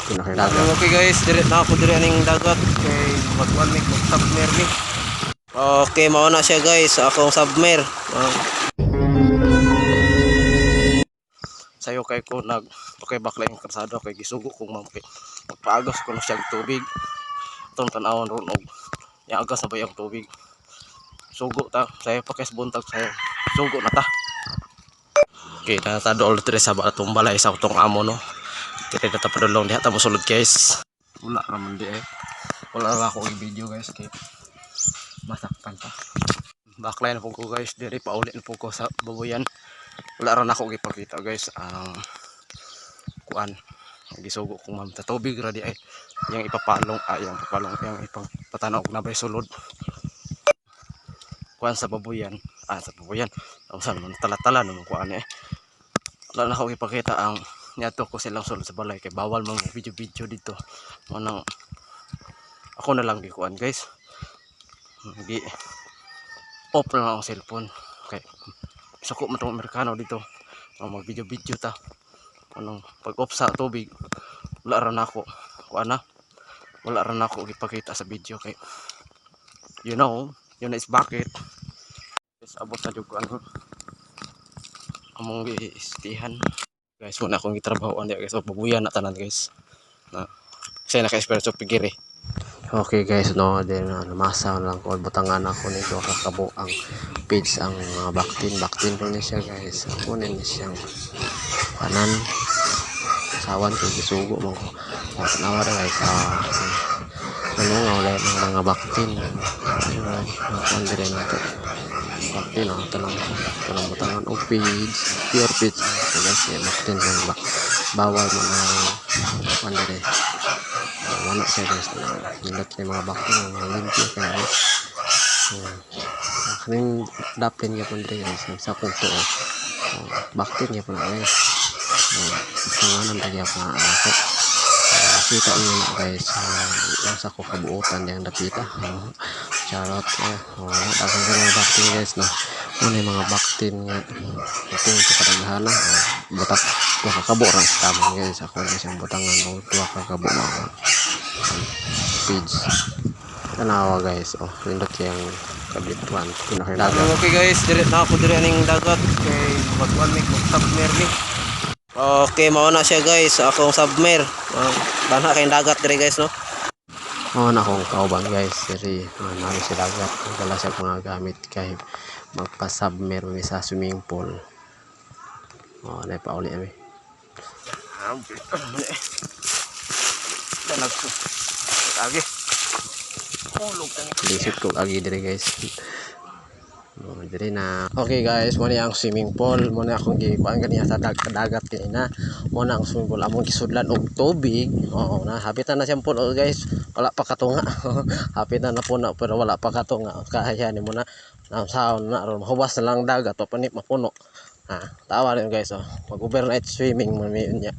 Dagat. Okay guys, dire na ako dire aning dagat kay magkuan mig mag-submer mi. Okay, mao na siya guys, akong submer. Sayo kay ko nag okay bakla yung kalsada kay gisugo kong ma'am kay magpaagas ko na siyang tubig. Atong tan-awon ron og niagas na ba yung tubig. Sugo ta, sayo pa kay buntag sayo. Sugo na ta. Okay, na ta dool dire sa atong balay sa atong amo no. Dire na ta padulong diha ta mosulod guys. Wala ra man di eh. Wala ra ako i-video guys kay masakpan pa. Baklay na po ko guys, dire pauli na po ko sa babuyan. Wala ra na ako gipakita guys ang kuan. Gisugo kong ma'am ta tubig ra di ay yang ipapalong ay yang ipapalong yang ipapatanaw og nabay sulod. Kuan sa babuyan, sa babuyan. Ang sa naman tala-tala naman kuan eh. Wala na ako ipakita ang niadto ko silang sulod sa balay kay bawal man video-video dito. Mo nang ako na lang gikuan guys. Gi off na lang ang cellphone kay suko man tong Amerikano dito. Ang mag video video ta. Anong pag off sa tubig wala ra nako kuan na. Wala ra nako gipakita sa video kay yun is bakit. Guys, abot na jud ko ano among giistihan. Guys, muna akong gitrabahoan diya guys. O babuyan na tanan guys. Na kasi naka-experience og pigiri. Okay guys, no, then namasa lang ko butangan ako ni duha ka kabo ang page ang mga baktin baktin ko ni siya guys. Ako ni siyang kanan sawan kay gisugo man ko. Oh, tanawa ra guys, ano nga wala ng mga baktin. Ayun, kuan dire nato. Baktin oh, tanang tanang butangan og page, pure page. So guys, yeah, baktin lang ba. Bawal man ang kuan dire. Wala siya guys na nindot kay mga baktin mga limpyo kay. Kaning daplin gyapon dire guys sa akong tuo. Oh, baktin gyapon na guys. Butanganan ra gyapon na ako. Kita niyo na guys, sa ko kabuotan diyang dapita. Oh, charot eh. Oh, daghan kay mga baktin guys no. Muna yung mga baktin nga ito sa kadaghana. Oh, butak duha ka kabo ra sa taman guys. Ako na siyang butangan og duha ka kabo mga feeds. Tanawa guys, oh, nindot yung kabituan. Dagat. Okay guys, dire na ako dire aning dagat kay magkuan mig mag-submer mi. Okay, mao na siya guys, akong submer. Bana kay dagat dire guys no. Mao na akong kauban guys, diri nari sa dagat. Dala siya mga gamit kay magpa-submer mi sa swimming pool. Oh, na pauli ami. Dalag ko. Agi. Hulog tani. Lisod ko agi diri guys. Oh, diri na. Okay guys, mo ni ang swimming pool. Mo ni akong gikuan ganiya sa dagat kanina. Mo na ang swimming pool among gisudlan og tubig. Oo na, hapitan na siyang puno guys. Wala pa katunga. Hapitan na puno pero wala pa katunga. Kaya ni mo na nasaon na ron hubas na lang dagat pa panip mapuno. Ah, tawa rin guys oh. Mag overnight swimming mo mi niya.